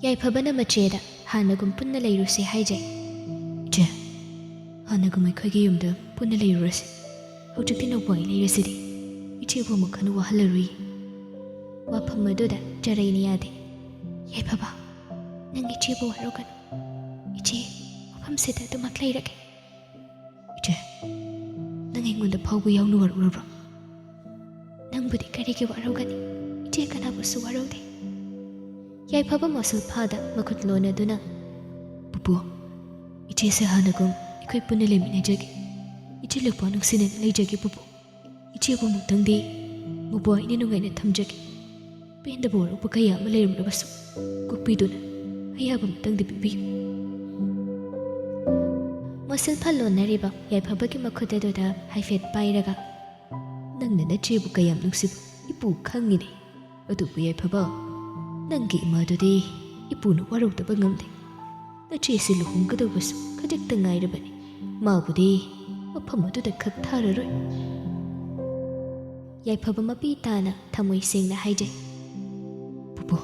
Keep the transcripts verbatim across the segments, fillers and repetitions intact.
ꯌꯥꯏꯐꯕꯅ ꯃꯆꯦꯗ ꯍꯥꯟꯅꯒꯨꯝ ꯄꯨꯟꯅ ꯂꯩꯔꯨꯁꯦ ꯍꯥꯏꯖꯩ꯫ "ꯏꯆꯦ, ꯍꯥꯟꯅꯒꯨꯝ ꯑꯩꯈꯣꯏꯒꯤ ꯌꯨꯝꯗ ꯄꯨꯟꯅ ꯂꯩꯔꯨꯔꯁꯦ꯫ ꯍꯧꯖꯤꯛꯇꯤ ꯅꯧꯄꯥꯏ ꯂꯩꯔꯁꯤꯗꯤ꯫ ꯏꯆꯦꯕꯨ ꯑꯃꯨꯛ ꯍꯟꯅ ꯋꯥꯍꯜꯂꯔꯨꯏ꯫" ꯋꯥꯐꯝ ꯑꯗꯨꯗ ꯆꯔꯩꯅ ꯌꯥꯗꯦ꯫ "ꯌꯥꯏꯐꯕ, ꯅꯪ ꯏꯆꯦꯕꯨ ꯋꯥꯔꯧꯒꯅꯨ꯫ ꯏꯆꯦ ꯃꯐꯝꯁꯤꯗ ꯑꯗꯨꯃꯛ ꯂꯩꯔꯒꯦ꯫" "ꯏꯆꯦ, ꯅꯪ ꯑꯩꯉꯣꯟꯗ ꯐꯥꯎꯕ ꯌꯥꯎꯅ ꯋꯥꯔꯧꯔꯕ꯭ꯔꯣ?" "ꯅꯪꯕꯨꯗꯤ ꯀꯔꯤꯒꯤ ꯋꯥꯔꯧꯒꯅꯤ? ꯏꯆꯦ ꯀꯅꯥꯕꯨꯁꯨ ꯋꯥꯔꯧꯗꯦ꯫" ꯌꯥꯏꯐꯕ ꯃꯁꯨꯜꯐꯥꯗ ꯃꯈꯨꯠ ꯂꯣꯟꯅꯗꯨꯅ, "ꯄꯨꯄꯨ, ꯏꯆꯦꯁꯦ ꯍꯥꯟꯅꯒꯨꯝ ꯑꯩꯈꯣꯏ ꯄꯨꯟꯅ ꯂꯩꯃꯤꯟꯅꯖꯒꯦ꯫ ꯏꯆꯦ ꯂꯨꯄꯥ ꯅꯨꯡꯁꯤꯅꯅ ꯂꯩꯖꯒꯦ ꯄꯨꯄꯨ꯫ ꯏꯆꯦꯕꯨ ꯑꯃꯨꯛꯇꯪꯗꯤ ꯃꯄꯨ ꯑꯩꯅ ꯅꯨꯡꯉꯥꯏꯅ ꯊꯝꯖꯒꯦ꯫ ꯄꯦꯟꯗꯕ ꯋꯥꯔꯧꯕ ꯀꯌꯥ ꯑꯃ ꯂꯩꯔꯝꯂꯕꯁꯨ ꯀꯣꯛꯄꯤꯗꯨꯅ ꯑꯌꯥꯕ ꯑꯃꯇꯪꯗꯤ ꯄꯤꯕꯤꯌꯨ꯫" ꯃꯁꯨꯜꯐ ꯂꯣꯟꯅꯔꯤꯕ ꯌꯥꯏꯐꯕꯒꯤ ꯃꯈꯨꯠ ꯑꯗꯨꯗ ꯍꯥꯏꯐꯦꯠ ꯄꯥꯏꯔꯒ, "ꯅꯪꯅ ꯅꯆꯦꯕꯨ ꯀꯌꯥꯝ ꯅꯨꯡꯁꯤꯕ ꯏꯄꯨ ꯈꯪꯉꯤꯅꯦ꯫ ꯑꯗꯨꯕꯨ ꯌꯥꯏꯐꯕ, ꯅꯪꯒꯤ ꯏꯃꯥꯗꯨꯗꯤ ꯏꯄꯨꯅ ꯋꯥꯔꯧꯗꯕ ꯉꯝꯗꯦ꯫ ꯅꯆꯦꯁꯤ ꯂꯨꯍꯣꯡꯒꯗꯧꯕꯁꯨ ꯈꯖꯤꯛꯇ ꯉꯥꯏꯔꯕꯅꯤ꯫ ꯃꯥꯕꯨꯗꯤ ꯃꯐꯝ ꯑꯗꯨꯗ ꯈꯛ ꯊꯥꯔꯔꯣꯏ꯫" ꯌꯥꯏꯐꯕ ꯃꯄꯤ ꯇꯥꯅ ꯊꯃꯣꯏ ꯁꯦꯡꯅ ꯍꯥꯏꯖꯩ꯫ "ꯄꯨꯄꯨ,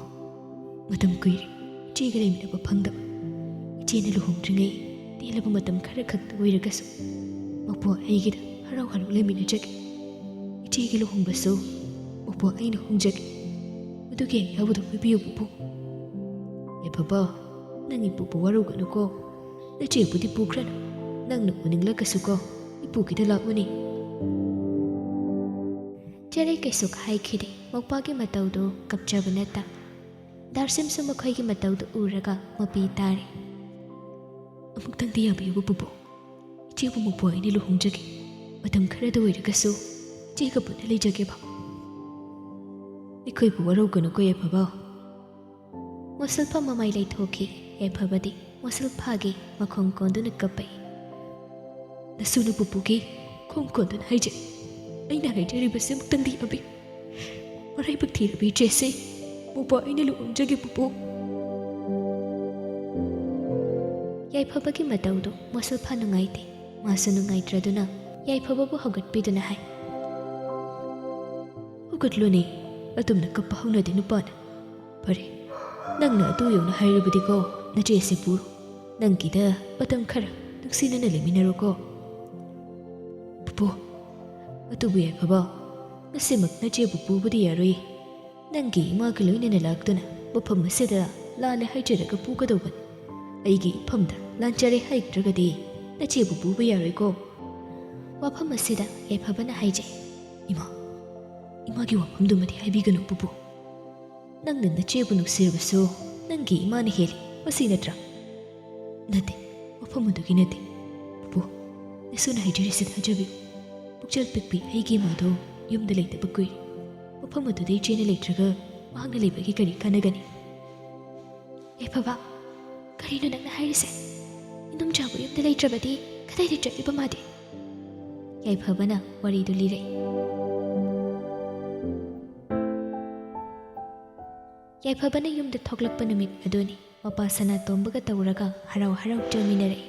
ꯃꯇꯝ ꯀꯨꯏꯔꯦ ꯏꯆꯦꯒ ꯂꯩꯃꯤꯟꯅꯕ ꯐꯪꯗꯕ꯫ ꯏꯆꯦꯅ ꯂꯨꯍꯣꯡꯗ꯭ꯔꯤꯉꯩ ꯇꯦꯜꯂꯕ ꯃꯇꯝ ꯈꯔ ꯈꯛꯇ ꯑꯣꯏꯔꯒꯁꯨ ꯃꯄꯨ ꯑꯩꯒꯤꯗ ꯍꯔꯥꯎ ꯍꯔꯥꯎ ꯂꯩꯃꯤꯟꯅꯖꯒꯦ꯫ ꯏꯆꯦꯒꯤ ꯂꯨꯍꯣꯡꯕꯁꯨ ꯃꯄꯨ ꯑꯩꯅ ꯍꯣꯡꯖꯒꯦ꯫ ꯃꯗꯨꯒꯤ ꯑꯌꯥꯕꯗꯨ ꯄꯤꯕꯤꯌꯨ ꯄꯨꯄꯨ꯫" "ꯌꯥꯏꯐꯕ, ꯅꯪ ꯏꯄꯨꯕꯨ ꯋꯥꯔꯧꯒꯅꯨꯀꯣ꯫ ꯅꯆꯦꯕꯨꯗꯤ ꯄꯨꯈ꯭ꯔꯅꯨ꯫ ꯅꯪꯅ ꯎꯅꯤꯡꯂꯒꯁꯨꯀꯣ, ꯏꯄꯨꯒꯤꯗ ꯂꯥꯛꯎꯅꯦ꯫" ꯆꯦꯔꯩ ꯀꯩꯁꯨ ꯍꯥꯏꯈꯤꯗꯦ꯫ ꯃꯧꯄꯥꯒꯤ ꯃꯇꯧꯗꯨ ꯀꯞꯆꯕ ꯅꯠꯇ꯫ ꯗꯥꯔꯁꯤꯝꯁꯨ ꯃꯈꯣꯏꯒꯤ ꯃꯇꯧꯗꯨ ꯎꯔꯒ ꯃꯄꯤ ꯇꯥꯔꯦ꯫ "ꯑꯃꯨꯛꯇꯪꯗꯤ ꯌꯥꯕꯤꯌꯨ ꯄꯨꯄꯨ꯫ ꯏꯆꯦꯕꯨ ꯃꯄꯨ ꯑꯩꯅ ꯂꯨꯍꯣꯡꯖꯒꯦ꯫ ꯃꯇꯝ ꯈꯔꯗ ꯑꯣꯏꯔꯒꯁꯨ ꯏꯆꯦꯒ ꯄꯨꯟꯅ ꯂꯩꯖꯒꯦꯕ꯫ ꯑꯩꯈꯣꯏꯕꯨ ꯋꯥꯔꯧꯒꯅꯨꯀꯣ ꯌꯥꯏꯐꯕ꯫" ꯃꯁꯨꯜꯐ ꯃꯃꯥꯏ ꯂꯩꯊꯣꯛꯈꯤ꯫ ꯌꯥꯏꯐꯕꯗꯤ ꯃꯁꯨꯜꯐꯒꯤ ꯃꯈꯣꯡ ꯀꯣꯟꯗꯨꯅ ꯀꯞꯄꯛꯏ꯫ "ꯅꯁꯨꯅ ꯄꯨꯄꯨꯒꯤ ꯈꯣꯡ ꯀꯣꯟꯗꯨꯅ ꯍꯥꯏꯖꯩ, ꯑꯩꯅ ꯍꯥꯏꯖꯔꯤꯕꯁꯤ ꯑꯃꯨꯛꯇꯪꯗꯤ ꯌꯥꯕꯤ꯫ ꯃꯔꯥꯏꯕꯛ ꯊꯤꯔꯕ ꯏꯆꯦꯁꯤ ꯃꯄꯨ ꯑꯩꯅ ꯂꯨꯍꯣꯡꯖꯒꯦ ꯄꯨꯄꯨ꯫" ꯌꯥꯏꯐꯕꯒꯤ ꯃꯇꯧꯗꯨ ꯃꯁꯨꯜꯐ ꯅꯨꯡꯉꯥꯏꯇꯦ꯫ ꯃꯥꯁꯨ ꯅꯨꯡꯉꯥꯏꯇ꯭ꯔꯗꯨꯅ ꯌꯥꯏꯐꯕꯕꯨ ꯍꯧꯒꯠꯄꯤꯗꯨꯅ ꯍꯥꯏ, "ꯍꯧꯒꯠꯂꯨꯅꯦ, ꯑꯗꯨꯝꯅ ꯀꯞꯄ ꯍꯧꯅꯗꯦ ꯅꯨꯄꯥꯅ꯫ ꯐꯔꯦ, ꯅꯪꯅ ꯑꯗꯨ ꯌꯧꯅ ꯍꯥꯏꯔꯕꯗꯤꯀꯣ, ꯅꯆꯦꯁꯦ ꯄꯨꯔꯣ꯫ ꯅꯪꯒꯤꯗ ꯃꯇꯝ ꯈꯔ ꯅꯨꯡꯁꯤꯅꯅ ꯂꯩꯃꯤꯟꯅꯔꯣꯀꯣ꯫ ꯄꯨꯄꯨ, ꯑꯗꯨꯕꯨ ꯌꯥꯏꯐꯕ, ꯉꯁꯤꯃꯛ ꯅꯆꯦꯕꯨ ꯄꯨꯕꯗꯤ ꯌꯥꯔꯣꯏ꯫ ꯅꯪꯒꯤ ꯏꯃꯥꯒ ꯂꯣꯏꯅꯅ ꯂꯥꯛꯇꯨꯅ ꯃꯐꯝ ꯑꯁꯤꯗ ꯂꯥꯜꯂꯦ ꯍꯥꯏꯖꯔꯒ ꯄꯨꯒꯗꯧꯕꯅꯤ꯫ ꯑꯩꯒꯤ ꯏꯐꯝꯗ ꯂꯥꯟꯖꯔꯦ ꯍꯥꯏꯗ꯭ꯔꯒꯗꯤ ꯅꯆꯦꯕꯨ ꯄꯨꯕ ꯌꯥꯔꯣꯏꯀꯣ꯫ ꯋꯥꯐꯝ ꯑꯁꯤꯗ ꯌꯥꯏꯐꯕꯅ ꯍꯥꯏꯖꯩ, "ꯏꯃꯥ, ꯏꯃꯥꯒꯤ ꯋꯥꯐꯝꯗꯨꯃꯗꯤ ꯍꯥꯏꯕꯤꯒꯅꯨ ꯄꯨꯄꯨ꯫ ꯅꯪꯅ ꯅꯆꯦꯕꯨ ꯅꯨꯡꯁꯤꯔꯕꯁꯨ ꯅꯪꯒꯤ ꯏꯃꯥꯅ ꯍꯦꯜꯂꯤ, ꯃꯁꯤ ꯅꯠꯇ꯭ꯔꯥ?" "ꯅꯠꯇꯦ, ꯋꯥꯐꯝ ꯑꯗꯨꯒꯤ ꯅꯠꯇꯦ꯫ ꯄꯨꯄꯨ, ꯅꯁꯨꯅ ꯍꯥꯏꯖꯔꯤꯁꯤ ꯊꯥꯖꯕꯤꯌꯨ꯫ ꯄꯨꯛꯆꯦꯜ ꯄꯤꯛꯄꯤ ꯑꯩꯒꯤ ꯏꯃꯥꯗꯣ ꯌꯨꯝꯗ ꯂꯩꯇꯕ ꯀꯨꯏꯔꯦ꯫ ꯃꯐꯝ ꯑꯗꯨꯗ ꯏꯆꯦꯅ ꯂꯩꯇ꯭ꯔꯒ ꯃꯍꯥꯛꯅ ꯂꯩꯕꯒꯤ ꯀꯔꯤ ꯀꯥꯟꯅꯒꯅꯤ?" "ꯌꯥꯏꯐꯕ, ꯀꯔꯤꯅꯣ ꯅꯪꯅ ꯍꯥꯏꯔꯤꯁꯦ? ꯏꯗꯣꯝꯆꯥꯕꯨ ꯌꯨꯝꯗ ꯂꯩꯇ꯭ꯔꯕꯗꯤ ꯀꯗꯥꯏꯗ ꯆꯠꯂꯤꯕ ꯃꯥꯗꯤ?" ꯌꯥꯏꯐꯕꯅ ꯋꯥꯔꯤꯗꯨ ꯂꯤꯔꯛꯏ꯫ ꯌꯥꯏꯐꯕꯅ ꯌꯨꯝꯗ ꯊꯣꯛꯂꯛꯄ ꯅꯨꯃꯤꯠ ꯑꯗꯨꯅꯤ꯫ ꯃꯄꯥ ꯁꯅꯥꯇꯣꯝꯕꯒ ꯇꯧꯔꯒ ꯍꯔꯥꯎ ꯍꯔꯥꯎ ꯆꯦꯟꯃꯤꯟꯅꯔꯛꯏ꯫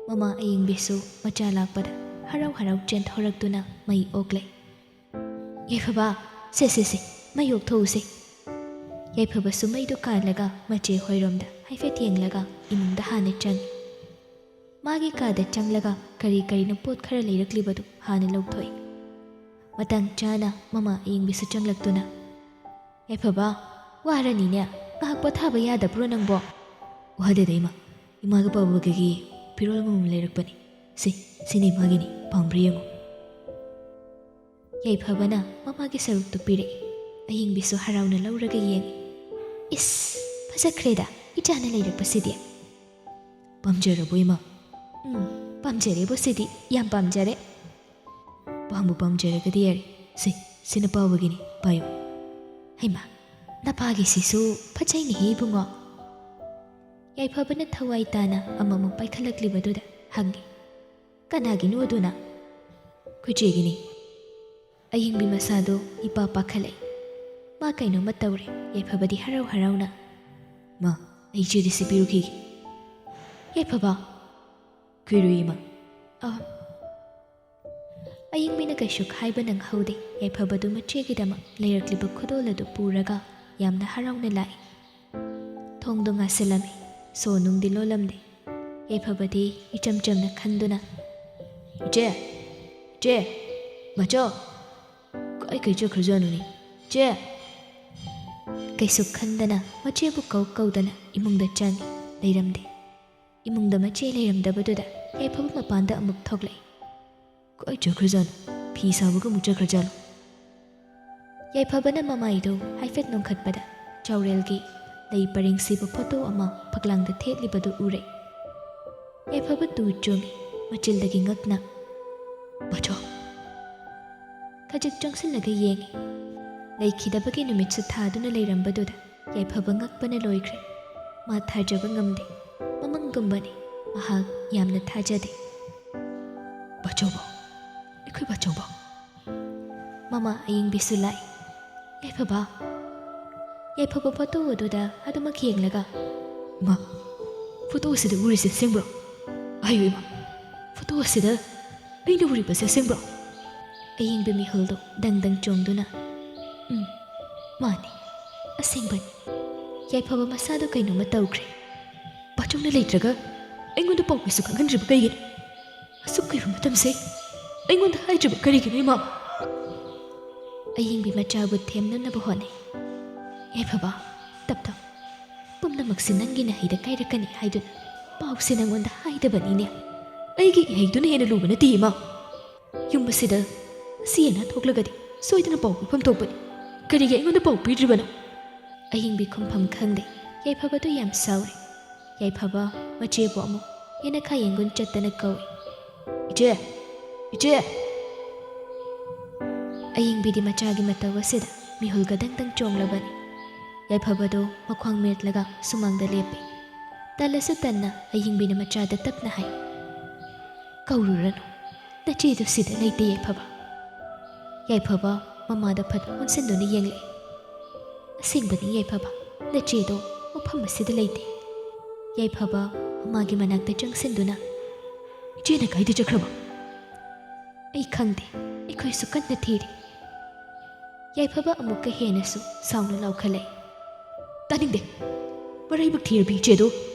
ꯃꯃꯥ ꯑꯌꯤꯡꯕꯤꯁꯨ ꯃꯆꯥ ꯂꯥꯛꯄꯗ ꯍꯔꯥꯎ ꯍꯔꯥꯎ ꯆꯦꯟꯊꯣꯔꯛꯇꯨꯅ ꯃꯩ ꯑꯣꯛꯂꯦ꯫ "ꯌꯥꯏꯐꯕ, ꯁꯦ, ꯁꯦ, ꯁꯦ, ꯃꯩ ꯑꯣꯛꯊꯣꯛꯎꯁꯦ꯫" ꯌꯥꯏꯐꯕꯁꯨ ꯃꯩꯗꯨ ꯀꯥꯜꯂꯒ ꯃꯆꯦ ꯍꯣꯏꯔꯣꯝꯗ ꯍꯥꯏꯐꯦꯠ ꯌꯦꯡꯂꯒ ꯏꯃꯨꯡꯗ ꯍꯥꯟꯅ ꯆꯪꯉꯤ꯫ ꯃꯥꯒꯤ ꯀꯥꯗ ꯆꯪꯂꯒ ꯀꯔꯤ ꯀꯔꯤꯅꯣ ꯄꯣꯠ ꯈꯔ ꯂꯩꯔꯛꯂꯤꯕꯗꯨ ꯍꯥꯟꯅ ꯂꯧꯊꯣꯛꯏ꯫ ꯃꯇꯥꯡ ꯆꯥꯅ ꯃꯃꯥ ꯑꯌꯤꯡꯕꯤꯁꯨ ꯆꯪꯂꯛꯇꯨꯅ, "ꯌꯥꯏꯐꯕ, ꯋꯥꯔꯅꯤꯅꯦ, ꯉꯥꯏꯍꯥꯛ ꯄꯣꯊꯥꯕ ꯌꯥꯗꯕ꯭ꯔꯣ ꯅꯪꯕꯣ?" "ꯋꯥꯗꯦꯗ ꯏꯃꯥ, ꯏꯃꯥꯒ ꯄꯥꯕꯒꯤ ꯐꯤꯔꯣꯜ ꯑꯃꯃꯝ ꯂꯩꯔꯛꯄꯅꯤ꯫ ꯁꯤ, ꯁꯤꯅꯤ ꯏꯃꯥꯒꯤꯅꯤ, ꯄꯥꯝꯕ꯭ꯔꯥ ꯌꯦꯡꯉꯨ꯫" ꯌꯥꯏꯐꯕꯅ ꯃꯃꯥꯒꯤ ꯁꯔꯨꯛꯇꯨ ꯄꯤꯔꯛꯏ꯫ ꯑꯌꯤꯡꯕꯤꯁꯨ ꯍꯔꯥꯎꯅ ꯂꯧꯔꯒ ꯌꯦꯡꯏ꯫ "ꯏꯁ, ꯐꯖꯈ꯭ꯔꯦꯗ ꯏꯆꯥꯅ ꯂꯩꯔꯛꯄꯁꯤꯗꯤ꯫" "ꯄꯥꯝꯖꯔꯕꯣ ꯏꯃꯥ?" "ꯎꯝ, ꯄꯥꯝꯖꯔꯦꯕꯣ ꯁꯤꯗꯤ, ꯌꯥꯝ ꯄꯥꯝꯖꯔꯦ꯫" "ꯄꯥꯝꯕꯨ ꯄꯥꯝꯖꯔꯒꯗꯤ ꯌꯥꯔꯦ꯫ ꯁꯦ, ꯁꯤꯅ ꯄꯥꯕꯒꯤꯅꯤ, ꯄꯥꯏꯌꯨ꯫" "ꯍꯩꯃꯥ, ꯅꯄꯥꯒꯤꯁꯤꯁꯨ ꯐꯖꯩꯅꯦꯍꯦ ꯏꯕꯨꯡꯉꯣ꯫" ꯌꯥꯏꯐꯕꯅ ꯊꯋꯥꯏ ꯇꯥꯅ ꯑꯃꯃꯨꯛ ꯄꯥꯏꯈꯠꯂꯛꯂꯤꯕꯗꯨꯗ ꯍꯪꯉꯤ, "ꯀꯅꯥꯒꯤꯅꯣ ꯑꯗꯨꯅ?" "ꯑꯩꯈꯣꯏ ꯆꯦꯒꯤꯅꯤ꯫" ꯑꯌꯤꯡꯕꯤ ꯃꯁꯥꯗꯣ ꯏꯄꯥ ꯄꯥꯈꯠꯂꯛꯏ꯫ ꯃꯥ ꯀꯩꯅꯣꯝꯃ ꯇꯧꯔꯦ꯫ ꯌꯥꯏꯐꯕꯗꯤ ꯍꯔꯥꯎ ꯍꯔꯥꯎꯅ, "ꯃꯥ, ꯑꯩ ꯆꯦꯗ ꯁꯤ ꯄꯤꯔꯨꯈꯤꯒꯦ꯫" "ꯌꯥꯏꯐꯕ!" "ꯀꯨꯏꯔꯣꯏ ꯏꯃꯥ꯫" ꯑ-, ꯑꯌꯤꯡꯕꯤꯅ ꯀꯩꯁꯨ ꯍꯥꯏꯕ ꯅꯪꯍꯧꯗꯦ꯫ ꯌꯥꯏꯐꯕꯗꯨ ꯃꯆꯦꯒꯤꯗꯃꯛ ꯂꯩꯔꯛꯂꯤꯕ ꯈꯨꯗꯣꯜ ꯑꯗꯨ ꯄꯨꯔꯒ ꯌꯥꯝꯅ ꯍꯔꯥꯎꯅ ꯂꯥꯛꯏ꯫ ꯊꯣꯡꯗꯣ ꯉꯥꯁꯤꯜꯂꯝꯃꯤ꯫ ꯁꯣ ꯅꯨꯡꯗꯤ ꯂꯣꯜꯂꯝꯗꯦ꯫ ꯌꯥꯏꯐꯕꯗꯤ ꯏꯆꯝ ꯆꯝꯅ ꯈꯟꯗꯨꯅ, "ꯏꯆꯦ! ꯏꯆꯦ! ꯃꯆꯣ!" ꯀꯥꯏ ꯀꯩ ꯆꯠꯈ꯭ꯔꯖꯥꯠꯅꯣꯅꯦ? "ꯏꯆꯦ!" ꯀꯩꯁꯨ ꯈꯟꯗꯅ ꯃꯆꯦꯕꯨ ꯀꯧ ꯀꯧꯗꯅ ꯏꯃꯨꯡꯗ ꯆꯪꯉꯤ꯫ ꯂꯩꯔꯝꯗꯦ꯫ ꯏꯃꯨꯡꯗ ꯃꯆꯦ ꯂꯩꯔꯝꯗꯕꯗꯨꯗ ꯌꯥꯏꯐꯕ ꯃꯄꯥꯟꯗ ꯑꯃꯨꯛ ꯊꯣꯛꯂꯛꯏ꯫ "ꯀꯥꯏ ꯆꯠꯈ꯭ꯔꯖꯥꯠꯅꯣ? ꯐꯤ ꯁꯥꯕꯒ ꯑꯃꯨꯛ ꯆꯠꯈ꯭ꯔꯖꯥꯠꯂꯣ?" ꯌꯥꯏꯐꯕꯅ ꯃꯃꯥꯏꯗꯨ ꯍꯥꯏꯐꯦꯠ ꯅꯣꯟꯈꯠꯄꯗ ꯆꯥꯎꯔꯦꯜꯒꯤ ꯂꯩ ꯄꯔꯦꯡ ꯁꯤꯕ ꯐꯣꯇꯣ ꯑꯃ ꯐꯛꯂꯥꯡꯗ ꯊꯦꯠꯂꯤꯕꯗꯨ ꯎꯔꯦ꯫ ꯌꯥꯏꯐꯕ ꯇꯨ ꯆꯨꯡꯉꯤ꯫ ꯃꯆꯤꯜꯗꯒꯤ ꯉꯛꯅ, "ꯕꯆꯧ!" ꯈꯖꯤꯛ ꯆꯪꯁꯤꯜꯂꯒ ꯌꯦꯡꯉꯤ꯫ ꯂꯩꯈꯤꯗꯕꯒꯤ ꯅꯨꯃꯤꯠꯁꯨ ꯊꯥꯗꯨꯅ ꯂꯩꯔꯝꯕꯗꯨꯗ ꯌꯥꯏꯐꯕ ꯉꯛꯄꯅ ꯂꯣꯏꯈ꯭ꯔꯦ꯫ ꯃꯥ ꯊꯥꯖꯕ ꯉꯝꯗꯦ꯫ ꯃꯃꯪꯒꯨꯝꯕꯅꯤ꯫ ꯃꯍꯥꯛ ꯌꯥꯝꯅ ꯊꯥꯖꯗꯦ꯫ "ꯕꯆꯧꯕꯧ! ꯑꯩꯈꯣꯏ ꯕꯆꯧꯕꯧ!" ꯃꯃꯥ ꯑꯌꯤꯡꯕꯤꯁꯨ ꯂꯥꯛꯏ꯫ "ꯌꯥꯏꯐꯕ!" ꯌꯥꯏꯐꯕ ꯐꯣꯇꯣ ꯑꯗꯨꯗ ꯑꯗꯨꯃꯛ ꯌꯦꯡꯂꯒ, "ꯏꯃꯥ, ꯐꯣꯇꯣ ꯑꯁꯤꯗ ꯎꯔꯤꯁꯦ ꯑꯁꯦꯡꯕ꯭ꯔꯣ? ꯍꯥꯏꯌꯨ ꯏꯃꯥ, ꯐꯣꯇꯣ ꯑꯁꯤꯗ ꯑꯩꯅ ꯎꯔꯤꯕꯁꯦ ꯑꯁꯦꯡꯕ꯭ꯔꯣ?" ꯑꯌꯤꯡꯕꯤ ꯃꯤꯍꯨꯜꯗꯨ ꯗꯪ ꯗꯪ ꯆꯣꯡꯗꯨꯅ, "ꯎꯝ, ꯃꯥꯅꯤ, ꯑꯁꯦꯡꯕꯅꯤ꯫ ꯌꯥꯏꯐꯕ ꯃꯁꯥꯗꯣ ꯀꯩꯅꯣꯝꯃ ꯇꯧꯈ꯭ꯔꯦ꯫ ꯕꯥꯆꯧꯅ ꯂꯩꯇ꯭ꯔꯒ ꯑꯩꯉꯣꯟꯗ ꯄꯥꯎ ꯀꯩꯁꯨ ꯈꯪꯍꯟꯗ꯭ꯔꯤꯕ ꯀꯩꯒꯤꯅꯣ? ꯑꯁꯨꯛ ꯀꯨꯏꯕ ꯃꯇꯝꯁꯦ ꯑꯩꯉꯣꯟꯗ ꯍꯥꯏꯗ꯭ꯔꯤꯕ ꯀꯔꯤꯒꯤꯅꯣ, ꯏꯃꯥ?" ꯑꯌꯤꯡꯕꯤ ꯃꯆꯥꯕꯨ ꯊꯦꯝꯅꯅꯕ ꯍꯣꯠꯅꯩ꯫ "ꯌꯥꯏꯐꯕ, ꯇꯞ ꯇꯞ꯫ ꯄꯨꯝꯅꯃꯛꯁꯦ ꯅꯪꯒꯤ ꯅꯍꯩꯗ ꯀꯥꯏꯔꯛꯀꯅꯤ ꯍꯥꯏꯗꯨꯅ ꯄꯥꯎꯁꯦ ꯅꯪꯉꯣꯟꯗ ꯍꯥꯏꯗꯕꯅꯤꯅꯦ꯫ ꯑꯩꯒꯤ ꯏꯍꯩꯗꯨꯅ ꯍꯦꯟꯅ ꯂꯨꯕ ꯅꯠꯇꯦ, ꯏꯃꯥ꯫ ꯌꯨꯝ ꯑꯁꯤꯗ ꯑꯁꯤ ꯑꯅꯥ ꯊꯣꯛꯂꯒꯗꯤ ꯁꯣꯏꯗꯅ ꯄꯥꯎ ꯄꯤꯐꯝ ꯊꯣꯛꯄꯅꯤ꯫ ꯀꯔꯤꯒꯤ ꯑꯩꯉꯣꯟꯗ ꯄꯥꯎ ꯄꯤꯗ꯭ꯔꯤꯕꯅꯣ?" ꯑꯍꯤꯡꯕꯤ ꯈꯨꯝꯐꯝ ꯈꯪꯗꯦ꯫ ꯌꯥꯏꯐꯕꯗꯨ ꯌꯥꯝ ꯁꯥꯎꯔꯦ꯫ ꯌꯥꯏꯐꯕ ꯃꯆꯦꯕꯨ ꯑꯃꯨꯛ ꯍꯦꯟꯅ ꯈꯥꯌꯦꯡꯒꯨꯟ ꯆꯠꯇꯅ ꯀꯧꯏ, "ꯏꯆꯦ! ꯏꯆꯦ!" ꯑꯌꯤꯡꯕꯤꯗꯤ ꯃꯆꯥꯒꯤ ꯃꯇꯧ ꯑꯁꯤꯗ ꯃꯤꯍꯨꯜ ꯒꯗꯪ ꯗꯪ ꯆꯣꯡꯂꯕꯅꯤ꯫ ꯌꯥꯏꯐꯕꯗꯨ ꯃꯈ꯭ꯋꯥꯡ ꯃꯦꯠꯂꯒ ꯁꯨꯃꯥꯡꯗ ꯂꯦꯞꯄꯤ꯫ ꯇꯜꯂꯁꯨ ꯇꯟꯅ ꯑꯌꯤꯡꯕꯤꯅ ꯃꯆꯥꯗ ꯇꯞꯅ ꯍꯥꯏ, "ꯀꯧꯔꯨꯔꯅꯨ, ꯅꯆꯦꯗꯨ ꯁꯤꯗ ꯂꯩꯇꯦ, ꯌꯥꯏꯐꯕ꯫" ꯌꯥꯏꯐꯕ ꯃꯃꯥꯗ ꯐꯠ ꯑꯣꯟꯁꯤꯟꯗꯨꯅ ꯌꯦꯡꯂꯛꯏ꯫ "ꯑꯁꯦꯡꯕꯅꯤ ꯌꯥꯏꯐꯕ, ꯅꯆꯦꯗꯣ ꯃꯐꯝ ꯑꯁꯤꯗ ꯂꯩꯇꯦ꯫" ꯌꯥꯏꯐꯕ ꯃꯃꯥꯒꯤ ꯃꯅꯥꯛꯇ ꯆꯪꯁꯤꯟꯗꯨꯅ, "ꯏꯆꯦꯅ ꯀꯥꯏꯗ ꯆꯠꯈ꯭ꯔꯕ?" "ꯑꯩ ꯈꯪꯗꯦ, ꯑꯩꯈꯣꯏꯁꯨ ꯀꯟꯅ ꯊꯤꯔꯤ꯫" ꯌꯥꯏꯐꯕ ꯑꯃꯨꯛꯀ ꯍꯦꯟꯅꯁꯨ ꯁꯥꯎꯅ ꯂꯥꯎꯈꯠꯂꯛꯏ꯫ "ꯇꯥꯅꯤꯡꯗꯦ, ꯃꯔꯥꯏꯕꯛ ꯊꯤꯔꯕꯤ ꯏꯆꯦꯗꯣ